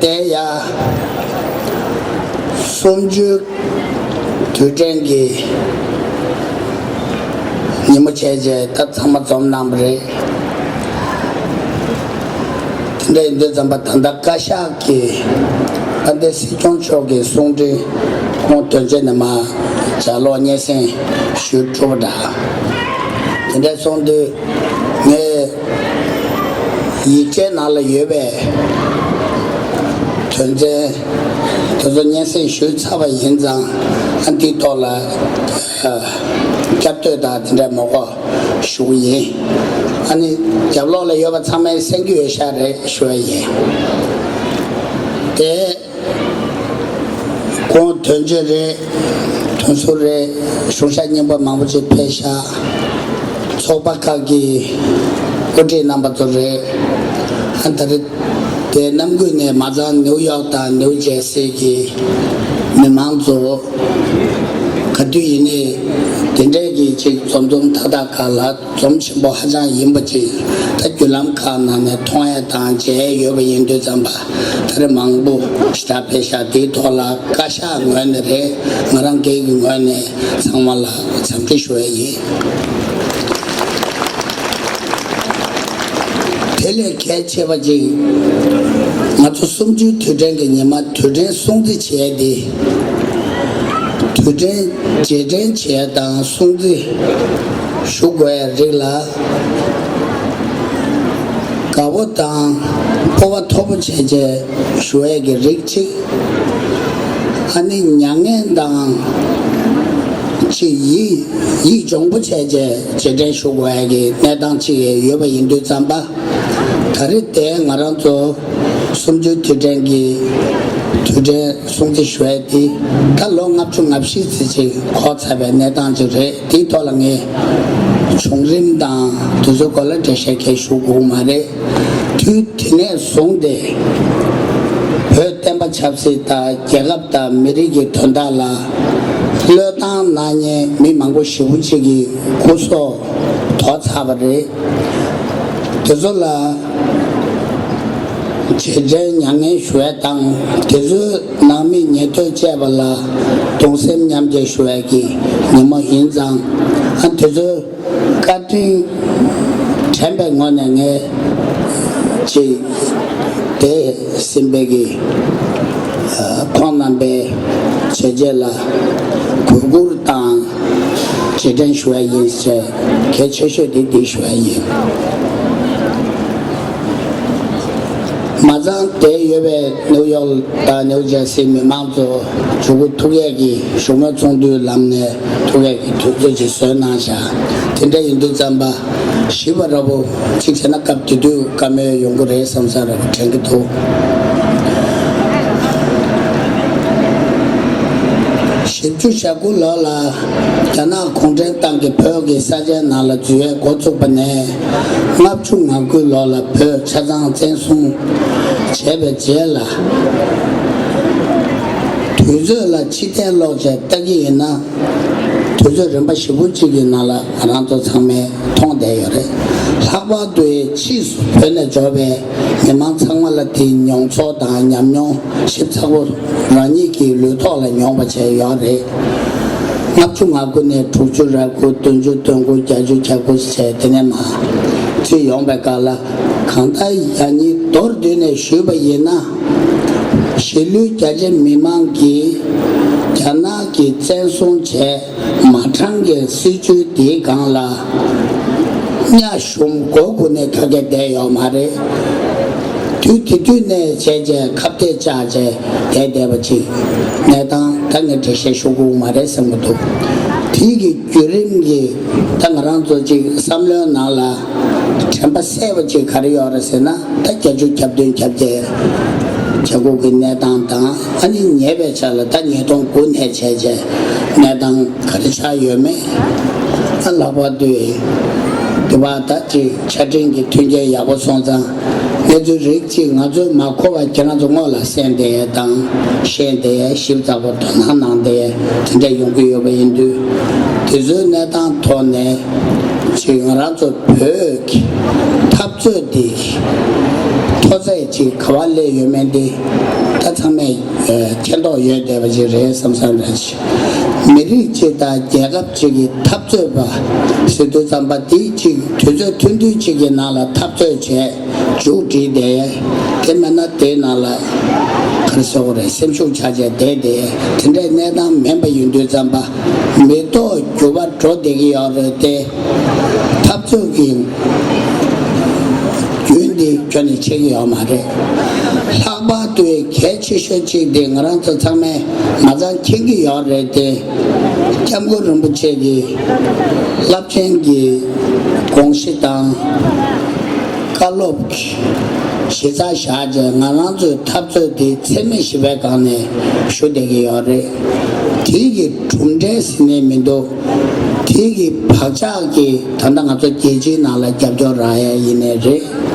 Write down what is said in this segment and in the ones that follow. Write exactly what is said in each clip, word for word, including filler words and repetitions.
དེ་ཡ། གསུམ་བཅུའི་དུས་དྲན་གྱི་ཉིན་མོ་བྱས་རྗེས་ད་ཚང་མ་འཛོམས་གནང་བ་རེད། དེ་འདྲ་ཡིན་དུས་ཙམ་པ་ད་ལྟ་བཀའ་ཤག་གིས་དཔལ་ལྡན་སྲིད་སྐྱོང་མཆོག་གི་གསུང་འཕྲིན་ཁོང་དོན་ཆེན་ནས་མར་ལྗགས་ཀློག་སྙན་སེང་ཞུས་གྲུབ་པ་འདྲ། དེ་འདྲ་སོང་དུས་ངས་ཡིག་ཆའི་ནང་ལ་ཡོད་པའི་དོན་ཚན་དེ་ཚོ་སྙན་སེང་ཞུས་ཚར་བ་ཡིན་ཙང་། ཨ། འདིའི་ཐོག་ལ་ཨ་བསྐྱར་ཟློས་དང་དེ་འདྲ་མ་དགོས་ཞུ་གི་ཡིན། ཨ་ནི་རྒྱབ་ལོགས་ལ་ཡོད་པ་ཚང་མས་གསན་གྱི་ཡོད་ཤག་རེད་ཞུ་བ་ཡིན། དེ་ཁོང་དོན་གཅོད་རེད། དོན་ཟུར་རེད། གཞུང་ཞབས་རྙིང་པ་མང་པོ་ཅིག་ཕེབས་ཤག་ཚོགས་པ་ཁག་གི་དབུ་ཁྲིད་རྣམ་པ་ཚོ་རེད། ཨ། ད་རེས་དེ་གནམ་དགུན་ནས་མ་ཚང་ནིའུ་ཡོག་དང་ནིའུ་ཇར་སི་གི་མི་མང་ཚོ་ག་དུས་ཡིན་ནའི་དེ་འདྲའི་གི་ཅིག་འཛོམས་འཛོམས་ཐག་ཐག་ཁག་ལ། འཛོམས་ཆེན་པོ་ཧ་ཅང་ཡིན་པ་ཅིག་ད་བརྒྱུད་ལམ་ཁག་ནང་ནས་མཐོང་ཡ་དང་མཇལ་ཡ་ཡོད་པ་ཡིན་དུས་ཙམ་པ། ད་རེས་མང་པོ་ཞེ་དྲག་ཕེབས་ཤག་དེའི་ཐོག་ལ་བཀའ་ཤག་ངོས་ནས་རེད། ང་རང་སྒེར་གྱི་ངོས་ནས་ཚང་མ་ལ་འཚམས་འདྲི་ཞུ་ཡ་ཡིན། དེ་ལས་གལ་ཆེ་བ་ཅིག་ང་ཚོ་གསུམ་བཅུའི་དུས་དྲན་གྱི་ཉི་མ་དུས་དྲན་སྲུང་བརྩི་བྱས་ཏེ། དུས་དྲན་རྗེས་དྲན་བྱས་དང་སྲུང་བརྩི་ཞུ་དགོས་ཡ་རིགས་ལ། དགའ་བོ་དང་སྤོབས་པ་མཐོ་པོ་བྱས་བྱས་ཞུ་ཡས་ཀྱི་རིགས་གཅིག་ཨ་ནི་མྱ་ངན་དང་ཅིག་ཡིད་ཡིད་འབྱུང་པོ་བྱས་བྱས་རྗེས་དྲན་ཞུ་དགོས་ཡ་གི་གནས་སྟངས་ཅིག་ཡོད་པ་ཡིན་དུས་ཙམ་པ། ད་རེས་དེ་ང་རང་ཚོ་གསུམ་བཅུའི་དུས་དྲན་གྱི་དུས་དྲན་སྲུང་བརྩི་ཞུ་ཡས་དེ་ད་ལོ་ལྔ་བཅུ་ང་བཞི་ཙམ་ཅིག་འཁོར་ཚར་བའི་གནས་སྟངས་ཅིག་རེད། དེའི་ཐོག་ལ་ངས་བྱུང་རིམ་དང་དེ་ཚོའི་སྐོར་ལ་འགྲེལ་བཤད་གང་ཞུ་དགོས་མ་རེད། དུས་དེ་ནས་བཟུང་སྟེ་བོད་བསྟན་པ་ཆབ་སྲིད་དང་རྒྱལ་ཁབ་དང་མི་རིགས་ཀྱི་དོན་དག་ལ་བློས་བཏང་གནང་མཁན་མི་མང་པོ་ཞེ་པོ་ཅིག་གི་སྐུ་སྲོག་དོར་ཚར་བ་རེད། དེ་ཚོ་ལ་རྗེས་དྲན་མྱ་ངན་ཞུ་ཡ་དང་། དེ་ཚོའི་ནང་མི་ཉེ་འདོད་བཅས་པ་ལ་གདུང་སེམས་མཉམ་སྐྱེད་ཞུ་ཡ་གི་ཉིན་མོ་ཡིན་ཙང་། ཨ། དེ་ཚོའི་བཀའ་དྲིན་དྲན་པའི་ངོས་ནས་ངས་ཅིག་དེ་སེམས་པའི་གི་ཨ། ཁོང་རྣམ་པའི་བྱས་རྗེས་ལ་གུས་བཀུར་དང་རྗེས་དྲན་ཞུ་ཡ་ཡིན་ཟེར། གལ་ཆེ་ཤོས་དེ་འདི་ཞུ་ཡ་ཡིན། མ་ཚང་དེ་ཡོད་པའི་ནིའུ་ཡོག་དང་ནིའུ་ཇར་སིའི་མི་མང་ཚོ་མཇུག་གུ་ཐུག་ཡས་ཀྱི་བཞུགས་མོལ་ཚོགས་འདུའི་ལམ་ནས་ཐུག་ཡས་ཀྱི་དུས་ཚོད་ཅིག་བཟོས་གནང་བཞག་དེ་འདྲ་ཡིན་དུས་ཙམ་པ། ཞིབ་པ་ར་བོ་གཅིག་བྱས་ན་སྐབས་དེ་དུས་བཀའ་མོལ་ཡོང་གི་རེད་བསམ་ས་ར་བོ་དྲན་གྱི་འདུག་བཞི་བཅུ་ཞེ་དགུ་ལོ་ལ་རྒྱ་ནག་གུང་ཁྲན་ཏང་གིས་བོད་ཀྱི་ས་ཆའི་ནང་ལ་འཛུལ་ཡས་འགོ་བཙུགས་པ་ནས། ལྔ་བཅུ་ང་དགུ་ལོ་ལ་བོད་ཆ་ཚང་བཙན་བཟུང་བྱས་པའི་རྗེས་ལ། དུས་ཚོད་ལ་ཕྱིར་ལྟ་ལོག་བྱས་ལྟ་གི་ཡིན་ན། དུས་ཚོད་རིམ་པ་ཞེ་པོ་གཅིག་གི་ནང་ལ་ང་རང་ཚོ་ཚང་མས་མཐོང་བསྡད་ཡོད་རེད། ལྷག་པར་དུ་ཕྱིས་སུ་བོད་ནས་འབྱོར་བའི་མི་མང་ཚང་མ་ལ་དེའི་མྱོང་ཚོར་དང་ཉམས་མྱོང་ཞིབ་ཚགས་པོ་རང་ཉིད་ཀྱི་ལུས་ཐོག་ལ་མྱོང་བ་བྱས་ཡོད་རེད། ལྔ་བཅུ་ང་དགུ་ནས་དྲུག་ཅུ་རེ་དགུ། བདུན་ཅུ་དོན་དགུ། བརྒྱད་ཅུ་གྱ་དགུ་བྱས་དེ་ནས་མར་བརྩིས་ཡོང་བའི་སྐབས་ལ། གང་ལྟར་ཡང་སྙིང་མདོར་བསྡུས་ནས་ཞུས་པ་ཡིན་ན། གཞིས་ལུས་རྒྱ་ཆེ་མི་མང་གིས་རྒྱ་ནག་གིས་བཙན་བཟུང་བྱས་མ་དྲང་གི་སྲིད་བྱུས་འདིའི་སྒང་ལ་གཉའ་ཞུམ་མགོ་སྒུར་ནས་ཁ་སྐད་བསྡད་ཡོད་མ་རེད། དུས་དེ་དུས་ནས་བྱས་བྱས་ཁ་གཏད་བཅག་བྱས་བསྡད་བསྡད་པ་ཅིག་གནས་སྟངས་ད་ངས་འགྲེལ་བཤད་ཞུ་དགོས་མ་རེད་བསམ་གྱི་འདུག་དེ་གི་བརྒྱུད་རིམ་གྱི་ད་ང་རང་ཚོ་ཅིག་བསམ་བློའི་ནང་ལ་དྲན་པ་གསལ་བ་ཅིག་ག་རེ་ཡོད་རེད་ཟེར་ན། ད་བརྒྱད་ཅུ་གྱ་བདུན་གྱ་བརྒྱད། གྱ་དགུ་གི་གནས་སྟངས་དང་། ཨ་ནི་ཉེ་བའི་ཆར་ལ་ད་ཉིས་སྟོང་དགུ་ནས་བྱས་བྱས་གནས་སྟངས་ག་རེ་ཆགས་ཡོད་མེད། ཨ། ལྷག་པར་དུ་དེ་བར་ད་ཅིག་ཆ་འཕྲིན་གྱི་མཐུན་རྐྱེན་ཡག་པོ་སོང་ཙང་། གནས་ཚུལ་རིགས་གཅིག་ང་ཚོས་མ་གོ་བ་ཁྱེད་རང་ཚོ་སྔོན་ལ་གསན་བསྡད་ཡས་དང་ཤེས་བསྡད་ཡས། ཞིབ་ཚགས་པོ་དོ་སྣང་གནང་བསྡད་ཡས་དེ་འདྲ་ཡོང་གི་ཡོད་པ་ཡིན་དུས། དེ་ཚོའི་གནས་སྟངས་ཐོག་ནས་ཅིག་ང་རང་ཚོ་བོད་ཀྱི་འཐབ་རྩོད་འདི་རྒྱ་ མཐོ་ཚད་ཅིག་ག་པར་སླེབས་ཡོད་མེད་འདི་ད་ཚང་མས་མཁྱེན་རྟོགས་ཡོད་བསྡད་པ་ཅིག་རེད་བསམ་བསམ་རེད། མི་རིགས་གཅིག་དང་རྒྱལ་ཁབ་གཅིག་གི་འཐབ་རྩོད་པ་ཟེར་དུས་ཙམ་པ་དེ་གཅིག་དུས་ཚོད་ཐུང་ཐུང་གཅིག་གི་ནང་ལ་འཐབ་རྩོད་བྱས། མཇུག་སྒྲིལ་ཏེ། དེ་མིན་ན་དེའི་ནང་ལ་ག་རེ་ཟེར་དགོས་རེད། སེམས་ཤུགས་ཆག་ཆག་བསྡད་དེ། དེ་འདྲའི་གནས་སྟངས་མིན་པ་ཡིན་དུས་ཙམ་པ། མི་ཐོག་འགྱུར་བ་འགྲོ་བསྡད་ཀྱི་ཡོད་རེད་དེ། འཐབ་རྩོད་ཀྱི་རྒྱུན་འདི་ཁྱོན་ནས་ཆད་ཀྱི་ཡོད་མ་རེད། ལྷག་པར་དུ་གལ་ཆེ་ཤོས་གཅིག་དེ་ང་རང་ཚོ་ཚང་མས་མ་ཚང་མཁྱེན་གྱི་ཡོད་རེད་དེ། སྐྱབས་མགོན་རིན་པོ་ཆེ་གི་རླབས་ཆེན་གྱི་དགོངས་གཞི་དང་། བཀའ་སློབ་གཞི་རྩར་བཞག་བྱས་ང་རང་ཚོའི་འཐབ་རྩོད་དེ་འཚེ་མེད་ཞི་བའི་སྒང་ནས་ཞུ་བསྡད་ཀྱི་ཡོད་རེད། དེ་གི་གྲུབ་འབྲས་ཟེར་ནས་མི་འདུག་དེ་གི་བག་ཆགས་ཀྱིས་ད་ལྟ་ང་ཚོ་རྒྱལ་སྤྱིའི་ནང་ལ་རྒྱབ་སྐྱོར་རག་ཡ་ཡིན་ནའི་རེད།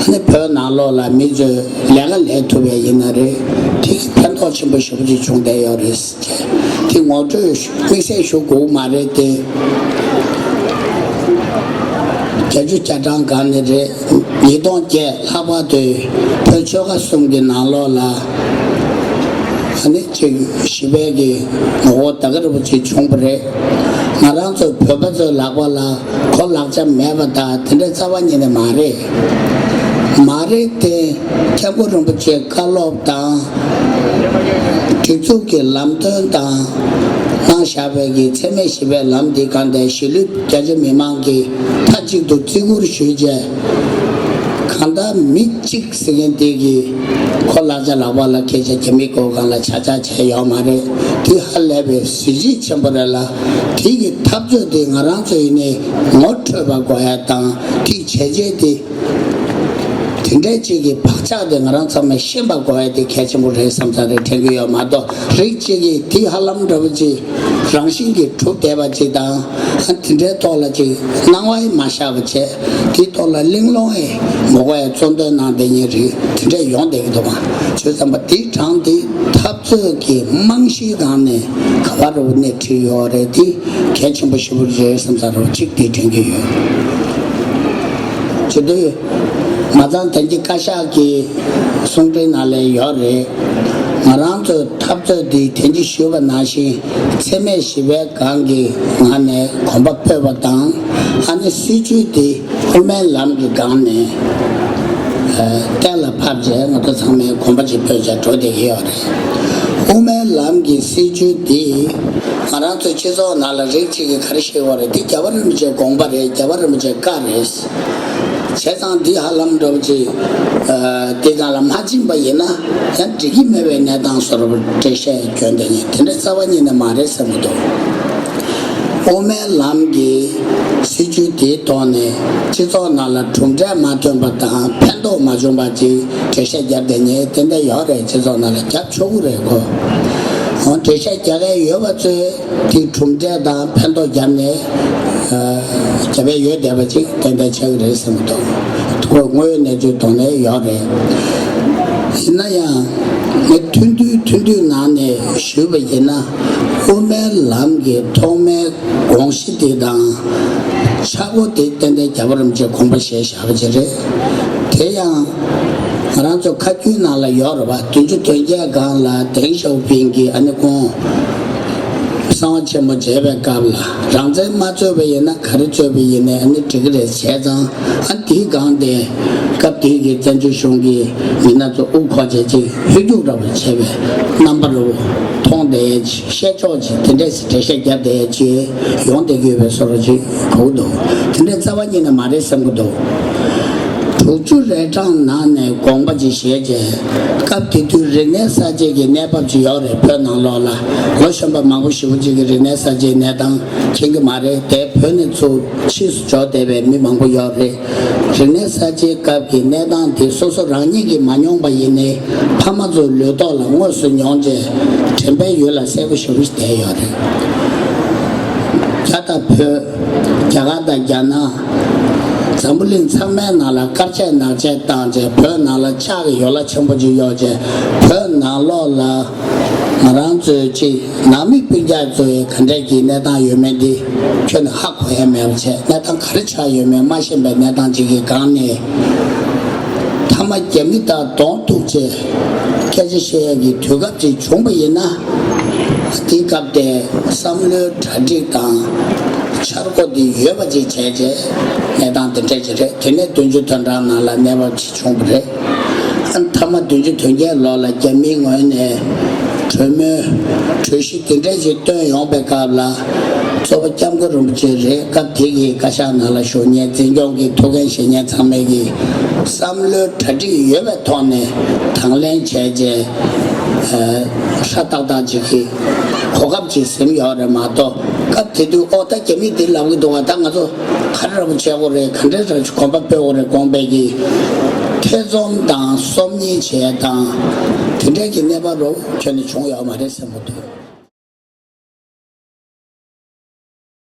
ཨ་ནི་བོད་ནང་ལོགས་ལ་མི་ཚོས་ལས་ཀ་ལས་ཐུབ་པ་ཡིན་ན་རེད། དེ་གི་ཕན་ཐོགས་ཆེན་པོ་ཞེ་པོ་ཅིག་བྱུང་བསྡད་ཡོད་རེད། དེ་ངོ་སྤྲོད་དམིགས་བསལ་ཞུ་དགོས་མ་རེད་དེ། བརྒྱད་ཅུ་གྱ་གྲངས་སྒང་ནས་རེད། ཉིས་སྟོང་བརྒྱད་ལྷག་པར་དུ་བོད་ཆོལ་ཁ་གསུམ་གྱི་ནང་ལོགས་ལ་ཨ་ནི་ཅིག་ཞི་བའི་གི་ངོ་བོ་ད་ག་རེ་པོ་ཅིག་བྱུང་བ་རེད། ང་རང་ཚོ་བོད་པ་ཚོའི་ལག་པ་ལ་གོ་ལག་ཆ་མེད་པ་དང་དེ་འདྲ་རྩ་བ་ཉིད་ནས་མ་རེད། མ་རེད་དེ། སྐྱབས་མགོན་རིན་པོ་ཆེའི་བཀའ་སློབ་དང་། སྒྲིག་འཛུགས་ཀྱི་ལམ་སྟོན་དང་། གནང་བཞག་པའི་གི་འཚེ་མེད་ཞི་བའི་ལམ་འདི་གང་དེ་གཞིས་ལུས་རྒྱ་ཆེ་མི་མང་གིས་མཐའ་གཅིག་ཏུ་བརྩི་བཀུར་ཞུས་བྱས། གང་ལྟར་མི་གཅིག་ཟེར་མཁན་དེ་གིས་ཁོ་ལག་ཆ་ལག་པ་ལ་སྐད་ཆ་རྒྱ་མི་གོ་སྒང་ལ་ཆ་ཆ་བྱས་ཡོད་མ་རེད། དེ་ཧ་ལས་པའི་གཟི་བརྗིད་ཆེན་པོ་རེད་ལ། དེ་གི་འཐབ་རྩོད་དེ་ང་རང་ཚོ་ཡིན་ནའི་ངོ་འཕྲོད་པ་དགོས་ཡ་དང་དེ་བྱས་རྗེས་དེ། དེ་འདྲའི་གཅིག་གི་བག་ཆགས་དེ་ང་རང་ཚང་མས་ཤེས་པ་དགོས་ཡ་དེ་གལ་ཆེན་པོ་རེད་བསམ་ས་རེད་དྲན་གྱི་ཡོད་མ་གཏོགས། རིགས་གཅིག་གིས་དེ་ཧ་ལམ་འདྲ་བོ་ཅིག་རང་བཞིན་གྱིས་གྲུབ་བསྡད་པ་ཅིག་དང་། ཨ་དེ་འདྲའི་ཐོག་ལ་ཅིག་སྣང་བ་ཡང་མ་ཤར་བ་བྱས། དེའི་ཐོག་ལ་གླེང་སློང་ཡང་མ་དགོས་ཡ་གཙོ་འདོན་གནང་བསྡད་མཁན་རིགས་དེ་འདྲ་ཡོང་བསྡད་ཀྱི་འདུག་པ། བྱས་ཙང་པ་དེའི་གྲངས་དེ་འཐབ་རྩོད་ཀྱི་རྨང་གཞིའི་སྒང་ནས་ག་བ་རུ་སྣེ་ཁྲིད་ཡོད་རེད་དེ། གལ་ཆེན་པོ་ཞེ་པོ་རེད་བསམ་ས་རུ་གཅིག་དེ་དྲན་གྱི་ཡོད། བྱེད་དུས། མ་ཚང་དོན་གྱི་བཀའ་ཤག་གི་གསུང་འཕྲིན་ནང་ལ་ཡོད་རེད། ང་རང་ཚོའི་འཐབ་རྩོད་འདི་དོན་གྱི་ཞུས་པ་ནང་བཞིན་འཚེ་མེད་ཞི་བའི་སྒང་གི་ངང་ནས་གོམ་པ་སྤོས་པ་དང་། ཨ་ནི་སྲིད་བྱུས་འདི་དབུ་མའི་ལམ་གྱི་སྒང་ནས་གཏན་ལ་ཕབ་རྗེས་ང་ཚོ་ཚང་མས་གོམ་པ་གཅིག་སྤོས་བྱས་འགྲོ་བསྡད་ཀྱི་ཡོད་རེད། དབུ་མའི་ལམ་གྱི་སྲིད་བྱུས་འདི་ང་རང་ཚོའི་སྤྱི་ཚོགས་ནང་ལ་རིགས་གཅིག་གིས་ག་རེ་བཤད་ཡོད་རེད། འདི་རྒྱལ་བ་རིན་པོ་ཆེའི་དགོངས་པ་རེད། རྒྱལ་བ་རིན་པོ་ཆེའི་བཀའ་རེད། བྱས་ཙང་འདི་ཧ་ལམ་འདྲ་བོ་ཅིག་འདི་སྒང་ལ་མ་ཕྱིན་པ་ཡིན་ན་ཡང་འགྲིག་གི་མེད་པའི་གནས་སྟངས་བཟོ་འདྲ་པོ་འགྲེལ་བཤད་སྐྱོན་དེ་ཡིན། དེ་འདྲ་རྩ་བ་ཉིད་ནས་མ་རེད་བསམ་གྱི་འདུག་དབུ་མའི་ལམ་གྱི་སྲིད་བྱུས་དེའི་ཐོག་ནས་སྤྱི་ཚོགས་ནང་ལ་གྲུབ་འབྲས་མ་ཐོན་པ་དང་ཕན་ཐོགས་མ་བྱུང་བ་ཅིག་འགྲེལ་བཤད་བརྒྱབ་བསྡད་མཁན་དེ་འདྲ་ཡོད་རེད། སྤྱི་ཚོགས་ནང་ལ་བརྒྱབ་ཆོག་གི་རེད་གོ། འོ་འགྲེལ་བཤད་རྒྱག་གི་ཡོད་པ་ཚོས། དེའི་གྲུབ་འབྲས་དང་ཕན་ཐོགས་བརྒྱབ་ནས་རྒྱབ་ཡ་ཡོད་བསྡད་པ་ཅིག་ཏན་ཏན་ཆགས་ཀྱི་རེད་བསམ་གྱི་འདུག་ཁོ་དངོས་ཡོད་གནས་ཚུལ་ཐོག་ནས་ཡོད་རེད། ཡིན་ན་ཡང་ངས་ཐུང་ཐུང་ཐུང་ཐུང་ནང་ནས་ཞུས་པ་ཡིན་ན། དབུ་མའི་ལམ་གྱི་ཐོག་མའི་དགོངས་གཞི་དེ་དང་ཆག་སྒོ་དེ་ཏན་ཏན་རྒྱལ་བ་རིན་པོ་ཆེས་དགོངས་པ་བཞེས་བཞག་པ་ཅིག་རེད། དེ་ཡང་ང་རང་ཚོ་ཁ་རྒྱུན་ནང་ལ་ཡོད་རེད་པ། བདུན་ཅུ་དོན་བརྒྱད་སྒང་ལ་ཏེང་ཞའོ་ཕིང་གིས་ཨ་ནི་ཁོང་གསང་བ་ཆེན་མོ་མཇལ་བའི་སྐབས་ལ། རང་བཙན་མ་རྩོད་པ་ཡིན་ན་ག་རེ་རྩོད་པ་ཡིན་ནའི་ཨ་ནི་འགྲིག་གི་རེད་བྱས་ཙང་། ཨ་དེའི་སྒང་དེ་སྐབས་དེའི་གི་བཙན་བྱོལ་གཞུང་གི་མི་སྣ་ཚོ་དབུ་འཁོར་བྱས་ཅིག་ཧོལ་རྒྱུག་འདྲ་པོ་བྱས་པའི་རྣམ་པ་རུ་མཐོང་བསྡད་ཅིག་བཤད་ཕྱོགས་ཅིག་དེ་འདྲས་འགྲེལ་བཤད་བརྒྱབ་བསྡད་ཅིག་ཡོང་བསྡད་ཀྱི་ཡོད་པའི་བཟོ་འདྲ་ཅིག་གོ་གི་འདུག་དེ་འདྲས་རྩ་བ་ཉིད་ནས་མ་རེད་བསམ་གྱི་འདུག་དྲུག་ཅུ་རེ་གྲངས་ནང་ནས་དགོངས་པ་ཅིག་བཞེས་རྗེས། སྐབས་དེ་དུས་རིག་གནས་གསར་བརྗེ་གི་གནས་བབ་ཅིག་ཡོད་རེད། བོད་ནང་ལོགས་ལ་ལོ་གཞོན་པ་མང་པོ་ཞེ་པོ་ཅིག་གིས་རིག་གནས་གསར་བརྗེའི་གནས་སྟངས་མཁྱེན་གྱི་མ་རེད་དེ། བོད་ནས་ཚུར་ཕྱིས་སུ་འབྱོར་བསྡད་པའི་མི་མང་པོ་ཡོད་རེད། རིག་གནས་གསར་བརྗེའི་སྐབས་ཀྱི་གནས་སྟངས་དེ་སོ་སོ་རང་ཉིད་ཀྱིས་མ་མྱོང་པ་ཡིན་ནའི། ཕ་མ་ཚོའི་ལུས་ཐོག་ལ་དངོས་སུ་མྱོང་རྗེས་དྲན་པའི་ཡུལ་ལ་གསལ་པོ་ཞེ་པོ་ཞིག་བསྡད་ཡོད་རེད། རྒྱ་དང་བོད། རྒྱ་གར་དང་རྒྱ་ནག་འཛམ་བུ་གླིང་ཚང་མའི་ནང་ལ་དཀར་ཆས་ནག་ཆས་བཏང་རྗེས། བོད་ནང་ལ་ལྕགས་ཀྱི་ཡོ་ལ་ཆེན་པོ་ཅིག་གཡོགས་རྗེས། བོད་ནང་ལོགས་ལ་ང་རང་ཚོའི་ཅིག་ནང་མི་སྤུན་ཀྱག་ཚོའི་ག་འདྲས་ཀྱི་གནས་སྟངས་ཡོད་མེད་འདི་ཁྱོན་ནས་ཧ་གོ་ཡ་མེད་པ་བྱས། གནས་སྟངས་ག་རེ་ཆགས་ཡོད་མེད་མ་ཤེས་པའི་གནས་སྟངས་ཅིག་གི་སྒང་ནས། ཐ་མ་རྒྱ་མི་དང་གདོང་ཐུག་བྱས་སྐད་ཆ་བཤད་ཡག་གི་དུས་སྐབས་ཅིག་བྱུང་པ་ཡིན་ན། དེའི་སྐབས་དེ་བསམ་བློའི་གྲ་སྒྲིག་དང་འཆར་སྒོ་དེ་ཡོད་པ་ཅིག་བྱས་རྗེས་གནས་སྟངས་དེ་འདྲ་ཅིག་རེད། དེ་ནས་བདུན་ཅུ་དོན་གྲངས་ནང་ལ་གནས་བབ་ཅིག་བྱུང་བ་རེད། ཨ་ཐ་མ་བདུན་ཅུ་དོན་བརྒྱད་ལོ་ལ་རྒྱ་མིའི་ངོས་ནས་གྲོས་མོལ་གྲོས་གཞི་དེ་འདྲ་ཅིག་བཏོན་ཡོང་པའི་སྐབས་ལ། གཙོ་བོ་སྐྱབས་མགོན་རིན་པོ་ཆེ་རེད། སྐབས་དེ་གི་བཀའ་ཤག་ནང་ལ་བཞུགས་མཁན་འཛིན་སྐྱོང་གི་ཐུགས་འགན་བཞེས་མཁན་ཚང་མས་ཀྱི་བསམ་བློའི་གྲ་སྒྲིག་ཡོད་པའི་ཐོག་ནས་དང་ལེན་བྱས་རྗེས། ཨ་ཧྲ་ཏག་ཏག་ཅིག་གི་གོ་སྐབས་ཅིག་ཟིན་ཡོད་རེད་མ་གཏོགས། སྐབས་དེ་དུས་ཨོ་ད་རྒྱ་མིས་འདི་ལབ་ཀྱི་འདུག་བ། ད་ང་ཚོ་ག་རེ་ར་བ་བྱེད་དགོས་རེད། ག་འདྲ་ར་གོམ་པ་སྤོས་དགོས་རེད་དགོངས་པའི་གི་ཐེ་ཚོམ་དང་སོམ་ཉི་བྱས་དང་དེ་འདྲའི་གི་གནས་བབ་རོ་ཁྱོན་ནས་བྱུང་ཡོད་མ་རེད་བསམ་གྱི་འདུག